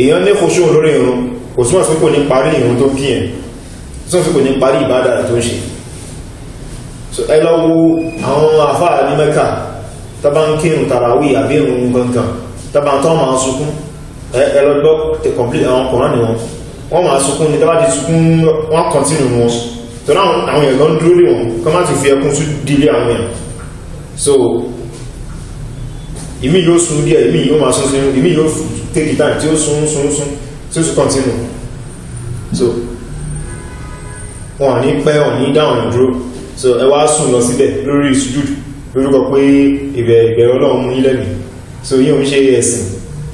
Èèyàn ní khushu lórí irun kò túnmọ̀ sí pé kò ní parí irun tó kí yẹn, túnmọ̀ sí pé kò ní parí ìbádà tó ń ṣe. So ẹ lọ wo àwọn àfáà ní Mẹ́kà tọ́bá ń kírun tàràwí àbí irun gangan, tọ́bá tó máa sunkún. Ẹ lọ gbọ́ the complete àwọn Kùránì wọn, wọ́n máa sunkún ní. Tọ́bá ti sunkún, wọ́n continue wọn tó náà. Àwọn èèyàn gan dúró lé wọn kọ́ má ti fi ẹkún tún dílé àwọn èèyàn. So ìmí yóò sun díẹ̀, ìmí yóò máa sun sínú, ìmí yóò take time tí ó sun sun sun tí ó sì continue. So wọn ní pẹ́, wọn ní dáwọn dúró. So ẹ wá sùn lọ síbẹ̀ lórí sujud lórúkọ pé ìbẹ̀rẹ̀ Ọlọ́run mú yín lẹ́mìí. So yíò ń ṣe ẹ̀sìn,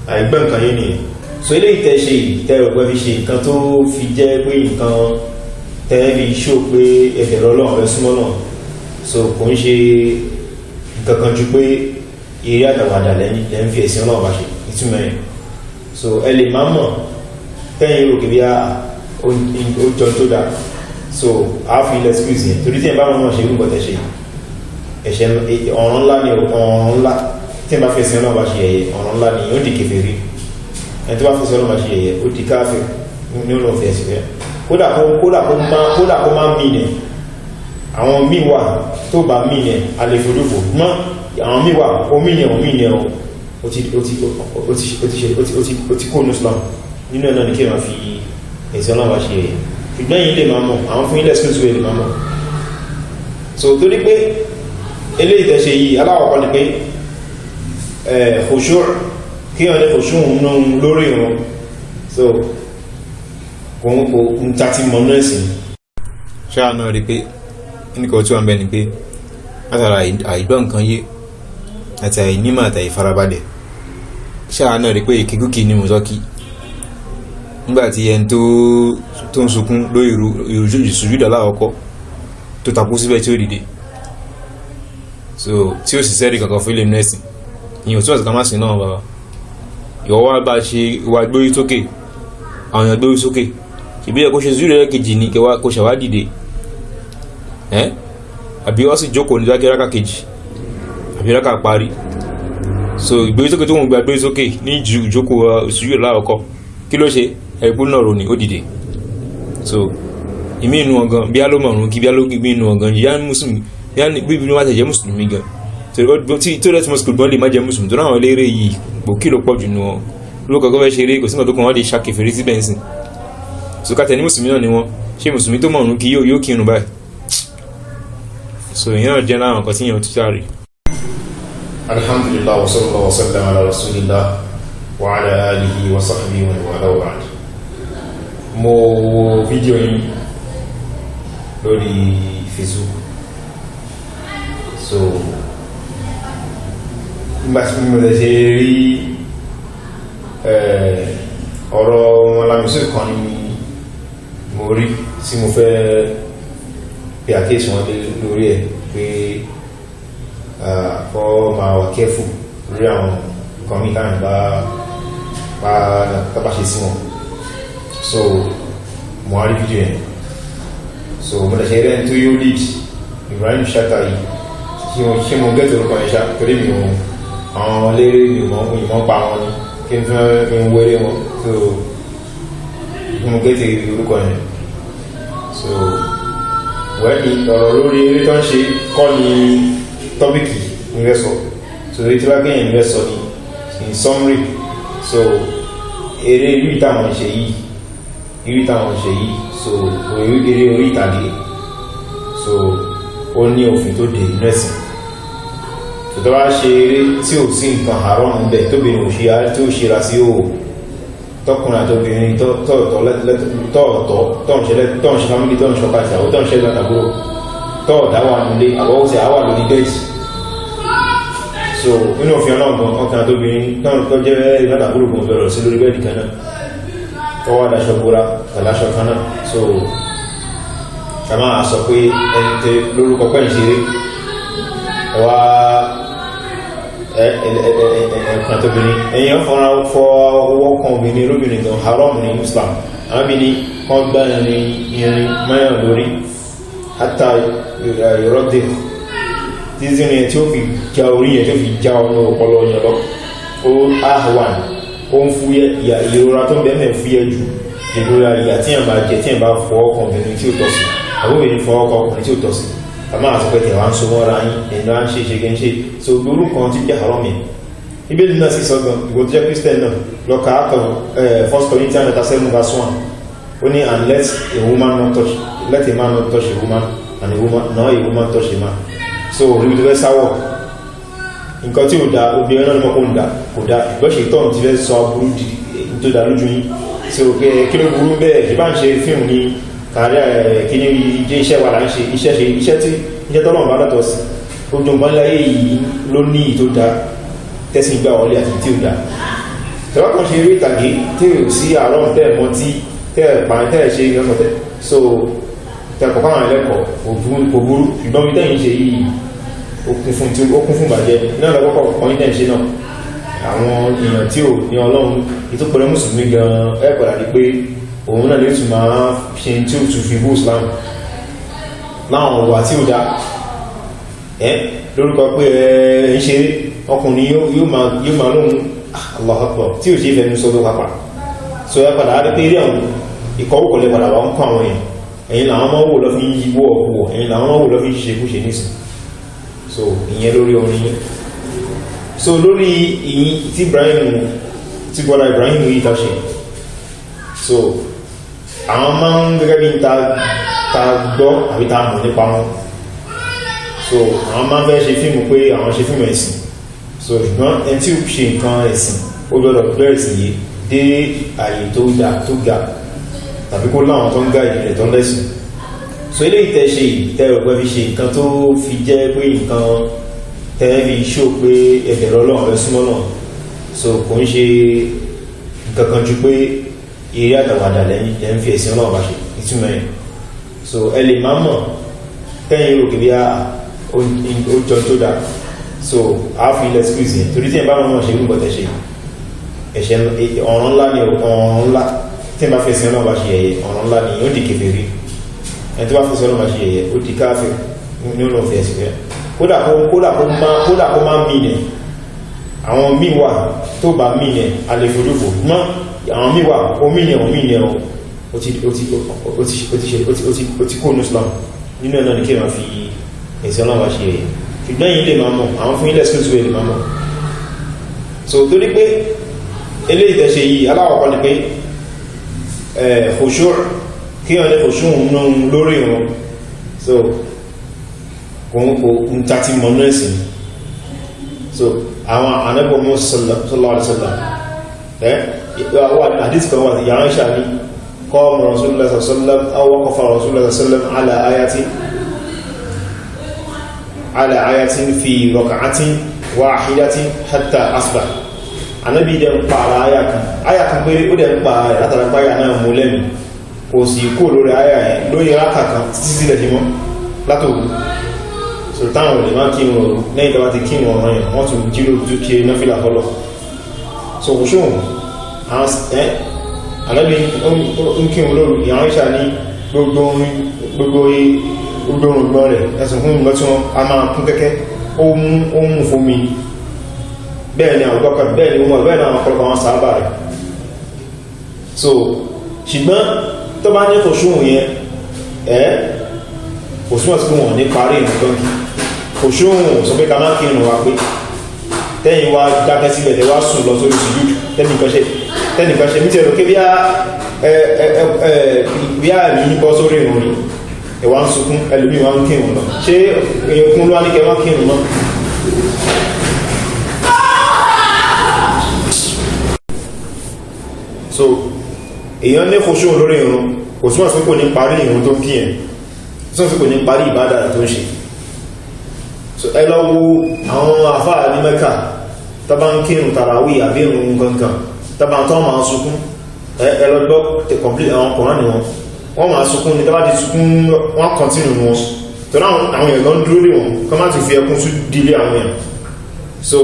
àìgbẹ́ nǹkan yé nìyẹn. So ilé ìtẹ́ ṣe ìtẹ́ òpẹ́ fi ṣe nǹkan tó fi jẹ́ pé nǹkan tẹ́ fi ṣó pé ẹ̀bẹ̀rẹ̀ Ọlọ́run rẹ súnmọ́ náà, so kò ń ṣe nǹkan kan ju pé eré àtàwàdà lẹ́yìn lẹ́ ń fi ẹ̀sìn Ọlọ́run bá ṣe ìtumọ̀ ẹ̀. So ẹ lè má mọ̀ tẹ́yìn rò kí bí ó jọ tó dáa. So a fi ilẹ̀ excuse yẹn torí tí ẹ bá wọn náà ṣe irú nǹkan tẹ́ ṣe, ẹ̀ṣẹ̀ ọ̀ràn ńlá ni, ọ̀ràn ńlá. Tí ẹ bá fẹ́ sin Ọlọ́run bá ṣe ẹ̀yẹ, ọ̀ràn ńlá ni, ó di kèfèrí. Ẹni tó bá fẹ́ sin Ọlọ́run bá ṣe ẹ̀yẹ, ó di káfíìr ní ọ̀nà òfin ẹ̀sìn rẹ̀. Kódà kó má mí nẹ̀. Àwọn míì wà tó bá mí nẹ̀, a lè fojú fò mọ́. Àwọn míì wà ó mí nẹ̀, ó mí nẹ̀, ó ti ó ti ó ti ó ti ṣe ó ti ó ti ó ti kó ní Islam. Nínú ẹ̀ náà ni kí ẹ máa fi ẹ̀sìn Ọlọ́run bá ṣe ẹ̀yẹ. Ṣùgbọ́n yìí lè máa mọ̀, àwọn fún ilẹ̀ excuse way lè máa mọ̀. So torí pé eléyìí tẹ́ṣe yìí, aláwọ̀kọ́ ni pé khushu', kí wọ́n ní khushu' nínú lórí ìrun. So kò ń kò ń tàti mọ̀nú ẹ̀sìn. Ṣáà náà rí pé nǹkan tí wọ́n bẹ ni pé látara àìgbọ́ nǹkan yé àti àìnímọ̀ àti àìfarabalẹ̀, ṣáà náà rí pé ìkíkúkì ni mo sọ kí nígbàtí ẹni tó ń sunkún lórí ìsùjúdà láwọ́kọ́ tó takú síbẹ̀ tí ó dìde. So tí ó sì sẹ́rí kankan fún ilé inú ẹ̀sìn ìyẹn ò túnmọ̀ sí ká má sí náà. Bàbá ìwọ wá bá ṣe wá gbórí sókè, àwọn èèyàn gbórí sókè, ìbí ẹ̀ kó ṣe sùjúdà kejì ní kẹwàá kó ṣàwá dìde ẹ́, àbí wọ́n sì jókòó ní dákẹ́ rákà kejì àbí rákà parí. So ìgbórí sókè tó ń gba gbórí sókè ní ìjókòó ìsùjúdà láwọ́kọ́, kí ló ṣe? Ẹ̀kú náà rò ní ó dìde. So ìmí inú ọ̀gán bí alómọ̀rún kí bí alógbé inú ọ̀gán yá mùsùlùmí, yá bí bí wọ́n ti jẹ́ mùsùlùmí gan tí tó lẹ́tí mùsùlùmí gan lè má jẹ́ mùsùlùmí tó náà. Àwọn eléré yìí gbòkí ló pọ̀ jù nù wọn ló kọ́kọ́ fẹ́ ṣeré, kò sí nǹkan tó kàn wọ́n lè ṣàkèfèrè síbẹ̀ ń sìn. So kàtẹ́ ní mùsùlùmí náà ni wọ́n ṣé mùsùlùmí tó mọ̀rún kí yóò kírun báyìí. So ìyẹn náà jẹ́ láwọn nǹkan tí yẹn tó sáré. Alhamdulillah, wa sallallahu wa sallam ala rasulillah wa ala alihi wa sahbihi wa wala, wa ba'd. Mo wo fídíò yín lórí Facebook. So nígbà tí mo lè ṣe rí ọ̀rọ̀ wọn lámísí kan ní mo rí tí mo fẹ́ pe àkíyèsí wọn lórí ẹ̀ pé kọ́ máa wà careful lórí àwọn nǹkan mí táwọn bá ṣe sí wọn. So mo wá rí fídíò yẹn. So mo lè ṣe rẹ́ tó yóò lead Ibrahim Chatta yìí. Ṣé mo gẹ́tì orúkọ yẹn ṣá? Torí mi ò àwọn lérè, mi ò mọ̀ ìmọ̀ pa wọn ni kí n fẹ́ kí n wéré wọn. So mo gẹ́tì orúkọ yẹn. So wẹ́ẹ̀ni ọ̀rọ̀ lórí eré tó ń ṣe kọ́ ni topic ní fẹ́ sọ. So eré tí wá kéèyàn ní fẹ́ sọ ni in summary. So eré irú ìtàwọn ṣe yìí, irú ìtàwọn ṣe yìí, so eré orí ìtàgé, so ó ní òfin tó dé inú ẹ̀sìn. Tó tó bá ṣe eré tí ò sí nǹkan haram ń bẹ̀, tóbìnrin ò ṣe tí ó ṣera sí òò, tọkùnrin àti obìnrin tọ̀ọ̀tọ̀ tọ́ọ̀ ṣe family, tọ́ọ̀ ṣe ọkọ àti àwọn tọ́ọ̀ ṣe látàbúrò tọ́ọ̀dá wà nílé àwọ̀ sí àwà lórí bẹ́ẹ̀dì. So nínú òfin ọlọ́gbọ̀n, ọkùnrin àti obìnrin tó jẹ́ látàbúrò gbọ̀n bẹ̀rẹ̀ sí lórí bẹ́ẹ̀dì kan náà, tọ́wọ́ daṣọ bóra pẹ̀láṣọ kan náà. So ká máa sọ pé ẹni tẹ lórúkọ pẹ́ ìṣeré ẹwà ẹ̀ẹ̀kan àtobìnrin ẹ̀yàn fọ́nra fọ́ ọwọ́ kan obìnrin lóbìnrin gan, haram ní Islam. Àwọn bí ní kan gbá irin irin mọ́yàn lórí hátà ìrọ́dẹ̀ títí ní tí ó fi já orí yẹn, tí ó fi já ọmọ ọpọlọ yẹn lọ, ó ahwan. Ó ń fúyẹ́ ìrora tó ń bẹ́ẹ̀ mẹ́ fúyẹ́ ju ìrora ìyà tí yàn máa jẹ tí yàn bá fọwọ́ kan obìnrin tí ó tọ́ sí, àbóbìnrin fọwọ́ kan ọkùnrin tí ó tọ́ sí. Àmọ́ àti pé tẹ̀wá ń so mọ́ra yín, ẹ̀nà ń ṣe ṣe gẹ́ ń ṣe. So gbórú kan tí jẹ́ haram yẹn, Bíbélì náà sì sọ gan. Ìwọ tó jẹ́ Christian náà, lọ ka Act of First Corinthians chapter 7 verse 1. Ó ní, "And let a woman not touch, let a man not touch a woman, and a woman nor a woman touch a man." So orí tó fẹ́ sáwọ̀ nǹkan tí ò da, obìnrin náà ní mọ́ kó ń da kò da. Ìgbọ́ ṣe tọ́n ti fẹ́ sọ aburú di tó da lójú yín. So kí ló burú bẹ́ẹ̀? Ṣe bá ń ṣe fíìmù ní kàrí ẹ̀? Kí ní jẹ́ iṣẹ́ wà là ń ṣe? Iṣẹ́ ṣe iṣẹ́ tí iṣẹ́ tọ́lọ́run bá lọ́tọ̀ sí. Ojú nǹkan láyé yìí ló ní ìtó da tẹ́sìn gbà wọlé àti tí ó da. Tẹ́wọ́ kan ṣe eré ìtàgé tí ò sí àárọ̀ tẹ́ ẹ̀ mọ́ tí tẹ́ ẹ̀ pa tẹ́ ẹ̀ ṣe ìrọ́sọ̀tẹ̀, so tẹ́kọ̀ọ́ fáwọn ẹlẹ́kọ̀ọ́ kò burú. Ṣùgbọ́n bí tẹ́yìn ṣe yìí, ó kún fún tí ó kún fún ìbàjẹ́ náà lọ́kọ̀ọ́ kan tẹ́ ń ṣe náà. Àwọn èèyàn tí ò ní Ọlọ́run ìtúpẹ̀rẹ̀ mùsùlùmí gan ẹ̀ padà di pé òun náà lè tún máa ṣe tí ó tún fi bú Islam láwọn ọ̀wà tí ó dá ẹ́ lórúkọ pé ẹ ń ṣeré. Ọkùnrin yóò máa lóhun Allahu Akbar tí ò ṣe fẹ́ ní sọ́dọ̀ pápá. So ẹ padà rí pé eré àwọn ìkọwókò lè padà wà ń kọ́ àwọn èèyàn. Ẹ̀yin làwọn máa wò lọ́ fi ń yíwọ́ ọ̀pọ̀, ẹ̀yin làwọn máa wò lọ́ fi ń ṣe kúṣe nísìn. So ìyẹn lórí orin yìí. So lórí ìyìn tí Ibrahim, tí Bọ́lá Ibrahim yìí ta ṣe, so àwọn máa ń gẹ́gẹ́ bí ta gbọ́ àbí ta mọ̀ nípa wọn, so àwọn máa ń fẹ́ ṣe fíìmù pé àwọn ṣe fíìmù ẹ̀sìn. So ṣùgbọ́n ẹni tí ó ṣe nǹkan ẹ̀sìn, ó gbọ́dọ̀ gbọ́ ẹ̀sìn yìí dé àyè tó ga tó ga, tàbí kó láwọn tó ń gá ìrẹ̀ tó ń lẹ́sìn. So eléyìí tẹ́ ṣe yìí, tẹ́ rò pé fi ṣe nǹkan tó fi jẹ́ pé nǹkan tẹ́ fi ṣó pé ẹbẹ̀rẹ̀ Ọlọ́run ẹ súnmọ́ náà, so kò ń ṣe nǹkan kan ju pé eré àtàwàdà lẹ́yìn lẹ́ ń fi ẹ̀sìn Ọlọ́run bá ṣe ìtumọ̀ ẹ̀. So ẹ lè má mọ̀ tẹ́yìn rò kí bí ó jọ tó dáa. So a fi ilẹ̀ excuse yẹn, torí tí ẹ bá mọ̀ ṣe irú nǹkan tẹ́ ṣe, ẹ̀ṣẹ̀ ọ̀ràn ńlá ni. Ọ̀ràn ńlá tí ẹ bá fẹ́ sin Ọlọ́run bá ṣe yẹ̀yẹ́, ọ̀ràn ńlá ni, ó di kèfèrí. Ẹni tó bá fẹ́ sin Ọlọ́run bá ṣe yẹ̀yẹ́, ó di káfíìr nínú òfin ẹ̀sìn rẹ̀. Kódà kó má mí nẹ̀. Àwọn míì wà tó bá mí nẹ̀, a lè fojú fò mọ́. Àwọn míì wà ó mí nẹ̀, ó mí nẹ̀, ó ti ó ti ó ti ó ti ṣe ó ti ó ti ó ti kó ní Islam. Nínú ẹ̀ náà ni kí ẹ máa fi ẹ̀sìn Ọlọ́run bá ṣe yẹ̀yẹ́. Ṣùgbọ́n yìí lè máa mọ̀ àwọn fún ilẹ̀ excuse way lè máa mọ̀. So torí pé eléyìí tẹ́ ṣe yìí, aláwọ̀kọ́ ni pé khushu', kí wọ́n ní khushu' nínú lórí wọn. So kò ń tàti mọ̀nú ẹ̀sìn. So àwọn ànábì mọ́ sallallahu alaihi wasallam ẹ́ hadith kan wà tí yàrá ìṣà ní qama rasulullah sallallahu alaihi wasallam aw waqafa rasulullah sallallahu alaihi wasallam ala ayatin fi rak'atin wahidatin hatta asbah. Ànábì dẹ̀ ń pa ara àyà kan, àyà kan péré, ó dẹ̀ ń pa ara rẹ̀ látara páyà náà mú lẹ́nu, kò sì kó lórí àyà yẹn lórí rákà kan títí sílẹ̀ fi mọ́ látòrú. So táwọn olè máa kí wọn òru, lẹ́yìn tó bá ti kí wọn ọ̀ràn yẹn, wọ́n tún jí lóru tó kí náfìlà fọlọ́. So kò ṣóhun ẹ́ Ànábì ń kí wọn lóru. Ìyàwó ìṣà ní gbogbo gbogbo gbogbo òrùngbọ́n rẹ̀ ẹ̀sùn fún ìgbọ́n tí wọ́n a máa kún kẹ́kẹ́, ó mú fún mi. Bẹ́ẹ̀ ni Abubakar, bẹ́ẹ̀ ni Umar, bẹ́ẹ̀ ni àwọn ọ̀pọ̀lọpọ̀ àwọn sàábà rẹ̀. So ṣùgbọ́n tó bá ní kò ṣóhun yẹn ẹ́, kò súnmọ̀ sí pé wọ́n ní parí ìrìn tó ń kí. Kò ṣóhun sọ pé ká má kí irun wa pé tẹ́yìn wá dákẹ́ síbẹ̀, tẹ́ wá sùn lọ sórí sùjúdù, tẹ́nìkan ṣe mí tẹ́rọ kí bí a ní bọ́ sórí ìrun ni ẹ̀wà ń sunkún, ẹlòmíì wá ń kírun lọ. Ṣé èèyàn kún ló wá ní kẹ wá kírun náà? So èèyàn ní kò ṣóhun lórí ìrun, kò túnmọ̀ sí pé kò ní parí ìrun tó ń kí yẹn, túnmọ̀ sí kò ní parí ìbádà tó ń ṣe. So ẹ lọ wo àwọn àfáà ní Mẹ́kà tó bá ń kírun tàràwí àbí ìrun gangan, tó bá tó máa sunkún. Ẹ lọ gbọ́ the complete àwọn Kùránì wọn, wọ́n máa sunkún ní. Tó bá ti sunkún, wọ́n continue wọn tó náà. Àwọn èèyàn gan dúró lé wọn kọ́ má ti fi ẹkún tún dílé àwọn èèyàn. So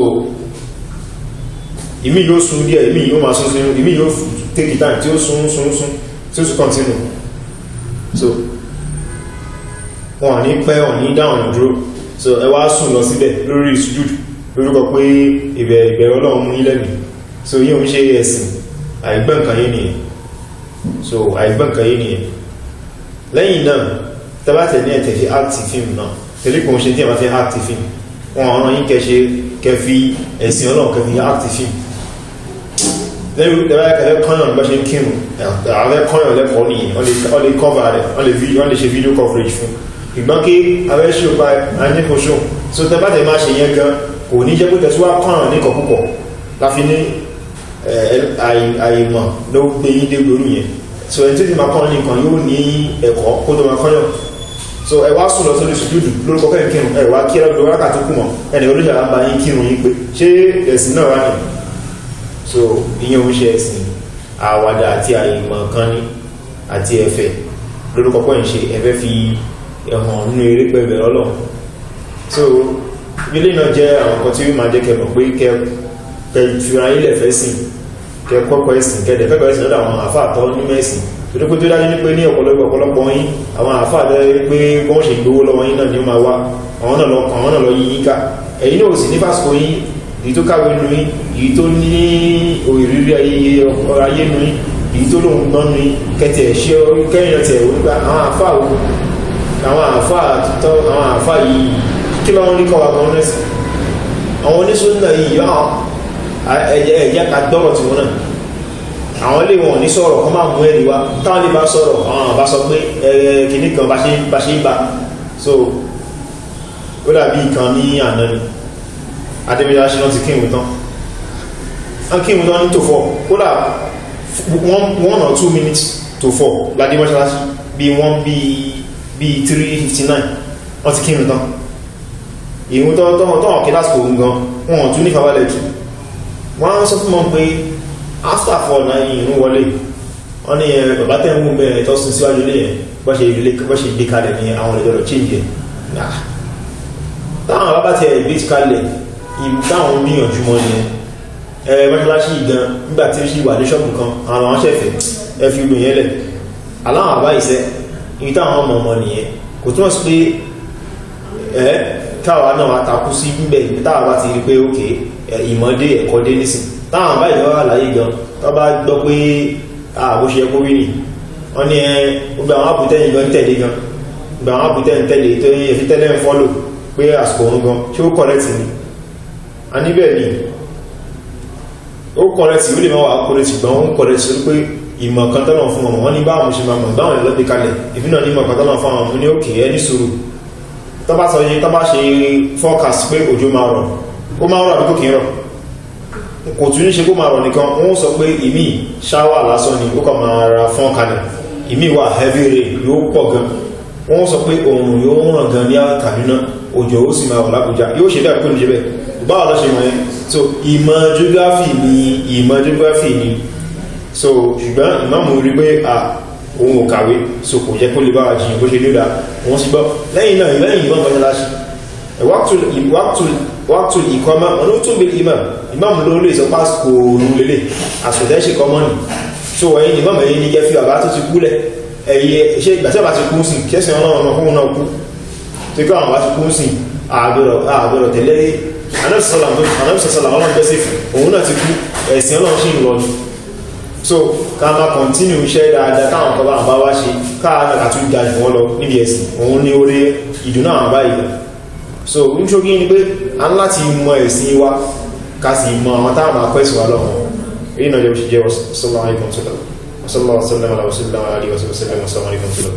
ìmí yóò sun díẹ̀, ìmí yóò máa sun sínú, ìmí yóò take time tí ó sun sun sun tí ó tún continue. So wọn ní pẹ́, wọn ní dáhùn dúró. So ẹ wá sùn lọ síbẹ̀ lórí sùjúd lórúkọ pé ìbẹ̀rẹ̀ Ọlọ́run mú yín lẹ́mìí. So yíò ń ṣe ẹ̀sìn, àìgbọ́n nǹkan yé nìyẹn. So àìgbọ́n nǹkan yé nìyẹn. Lẹ́yìn náà, tẹ́bátẹ̀ ní ẹ̀tẹ̀ fi act film náà, tẹ́lẹ̀ kò ń ṣe tí ẹ̀ máa fi act film. Wọn ọ̀ràn yín kẹ́ ṣe kẹ́ fi ẹ̀sìn Ọlọ́run kẹ́ fi act film. Lẹ́yìn tẹ́bá kẹfẹ́ kọ́yàn bá ṣe ń kírun, àwọn kọ́yàn lẹ́kọ̀ọ́ nìyẹn, wọ́n lè cover rẹ̀, wọ́n lè ṣe video coverage fún ìgbọ́n kí abẹ́ṣe pa aníkóṣó. So tẹ́bátẹ̀ máa ṣe yẹn gan, kò ní jẹ́ pé tẹ̀síwá kọ́yàn ní kọ̀kúkọ̀ láfi ní àìmọ̀ ló gbé yín dé gbórú yẹn. So ẹni tí ó ti máa kọ́ ní nǹkan yóò ní ẹ̀kọ́ kó tó máa kọ́yàn. So ẹ wá sùn lọ sórí sùjúdù lórúkọ kẹ́yìn kírun, ẹ wá kí ẹlọ́gbẹ̀ wákà tó kù mọ̀, ẹni olóṣèlú bá yín kírun yín pé ṣé ẹ̀sìn náà wá ní. So ìyẹn ò ń ṣe ẹ̀sìn, àwàdà àti àìmọ̀ kan ní àti ẹ̀fẹ̀ lórúkọ pọ̀ ń ṣe ẹ̀fẹ́ fi ẹ̀hàn nínú eré pẹ̀lú Ọlọ́run. So ilé náà jẹ́ àwọn kan tí ó máa jẹ́ kẹ́ mọ̀ pé kẹ́ fira ilẹ̀ fẹ́ sìn, kẹ́ kọ́kọ́ ẹ̀sìn, kẹ́dẹ̀ fẹ́kọ̀ọ́ ẹ̀sìn lọ́dọ̀ àwọn àfáà tọ́ nínú ẹ̀sìn. Torí pé tó dájú ní pé ní ọ̀pọ̀lọpọ̀ yín, àwọn àfáà tẹ́ pé wọ́n ṣe gbowó lọ́wọ́ yín náà ni ó máa wá, àwọn náà lọ kàn, àwọn náà lọ yí yín ká. Ẹ̀yin náà ò sì ní fásitì yín, èyí tó kàwé nu yín, èyí tó ní òrìrírí ayé nu yín, èyí tó lóun gbọ́n nu yín, kẹtẹ̀ ṣe kẹ́yìn ọ̀tẹ̀ òun gba àwọn àfáà wo, àwọn àfáà tó àwọn àfáà yìí kí ló ń rí kọ́ wa gan nẹ́sìn. Àwọn oníṣòwò yìí, ẹ̀jẹ̀ ká gbọ́rọ̀ tí wọ́n náà, àwọn ilé wọn ní sọ̀rọ̀ kọ́ máa mú ẹ̀rí wá. Táwọn lè bá sọ̀rọ̀, àwọn àbá sọ pé ẹ̀rẹ̀ kìíní kan bá ṣe ń bá. So ó dàbí ìkan ní àná ni adébíyá ṣe náà ti kírun tán, wọ́n kírun tán ní tó 4, kódà 1 or 2 minutes to 4 ládé mọ́ṣáláṣí, bí wọ́n bí 3:59 wọ́n ti kírun tán. Ìrun tán tán tán ọ̀kẹ́ lásìkò òun gan, wọn tún ní fàwálẹ̀ kí. Wọ́n sọ fún mọ́ pé after 4 náà ìrun wọlé. Wọ́n ní bàbá tẹ́ ń wù mẹ́rin tó sin síwájú lé yẹn, bá ṣe gbé kalẹ̀ ní àwọn ìjọdọ̀ change ẹ̀. Táwọn bàbá tẹ gbé kalẹ̀, táwọn gbìyànjú mọ́ ni ẹ mọ́ṣáláṣí gan nígbà tí ó sì wà ní ṣọ́ọ̀bù kan, àwọn ṣẹ̀fẹ̀ ẹ fi gbìn yẹn lẹ̀ aláwọn àbá ìṣẹ́ ibi táwọn ọmọ ọmọ nìyẹn. Kò túmọ̀ sí pé ẹ káwa náà wá takú sí gbígbẹ̀ táwa bá ti rí pé ókè ìmọ̀dé ẹ̀kọ́ dé nísìn. Táwọn àbá ìjọba àlàyé gan tó bá gbọ́ pé àbó ṣe kó rí nì, wọ́n ní ẹ gbogbo àwọn àbútẹ́ yìí gan tẹ̀lé gan, gbogbo àwọn àbútẹ́ ń tẹ̀lé tó yẹ fi tẹ́lẹ̀ ń fọ́lò pé àsìkò òun gan ṣé ó correct ni. A níbẹ̀ ni ó correct, ó lè máa wà correct, ṣùgbọ́n ó ń correct pé ìmọ̀ kan tọ́lọ̀ fún ọmọ wọn ní báwọn ṣe máa mọ̀ báwọn ìlọ́gbé kalẹ̀ ìbí náà ní ìmọ̀ kan tọ́lọ̀ fún àwọn ọmọ ní òkè ẹ ní sùúrù. Tó bá sọ yìí, tó bá ṣe forecast pé òjò máa rọ̀, ó máa rọ̀ àbí kò kí ń rọ̀, kò tún ní ṣe kó máa rọ̀ nìkan. Wọ́n sọ pé ìmí ṣáwà lásán ni ó kàn máa ra fọ́n kalẹ̀, ìmí wà heavy rain yóò pọ̀ gan. Wọ́n sọ pé oòrùn yóò ràn gan ní Kaduna, òjò ó sì máa wà l'Ábújá, yóò ṣe bẹ́ẹ̀ kó ní ṣe bẹ́ẹ̀, báwo lọ ṣe mọ̀ yẹn? So ìmọ̀ geography ni, ìmọ̀ geography ni. So ṣùgbọ́n ìmáàmù rí pé à òun ò kàwé, so kò jẹ́ kó lè bá wa jiyàn bó ṣe lóda òun sì gbọ́. Lẹ́yìn náà, lẹ́yìn ìmọ̀ mọ́ṣáláṣí waqtul iqama ọ̀nà tó bí imam, imam ló lè sọ pásìkò òun lélẹ̀ àsòtẹ́ ṣe kọmọ́ nì. So ẹ̀yìn imam, ẹ̀yìn ní jẹ́ fi bàbá tó ti kúlẹ̀ ẹ̀yẹ ṣe ìgbà tí bàbá ti kú sí kẹsàn ọlọ́run ọmọ kóhun náà kú tí kọ́ àwọn bá ti kú sí àgbẹ̀rọ̀ tẹ̀lé anábìsọ̀sọ̀lá ọlọ́run bẹ́sẹ̀ fún òun náà ti kú, ẹ̀sìn ọlọ́run sì ń lọ ni. So ká máa continue iṣẹ́ dáadáa táwọn kan bá bá wá ṣe, káà náà ká tún ga jù wọ́n lọ níbi ẹ̀sìn, òun ní orí ìdùnnú àwọn báyìí. So n ṣókí ni pé a ń láti mọ ẹ̀sìn wa, ká sì mọ àwọn táwọn máa pẹ́sìn wa lọ́wọ́. Èyí náà jẹ́ bó ṣe jẹ́. Sallallahu alaihi wa sallam, sallallahu alaihi wa sallam, alaihi wa sallam, alaihi wa sallam.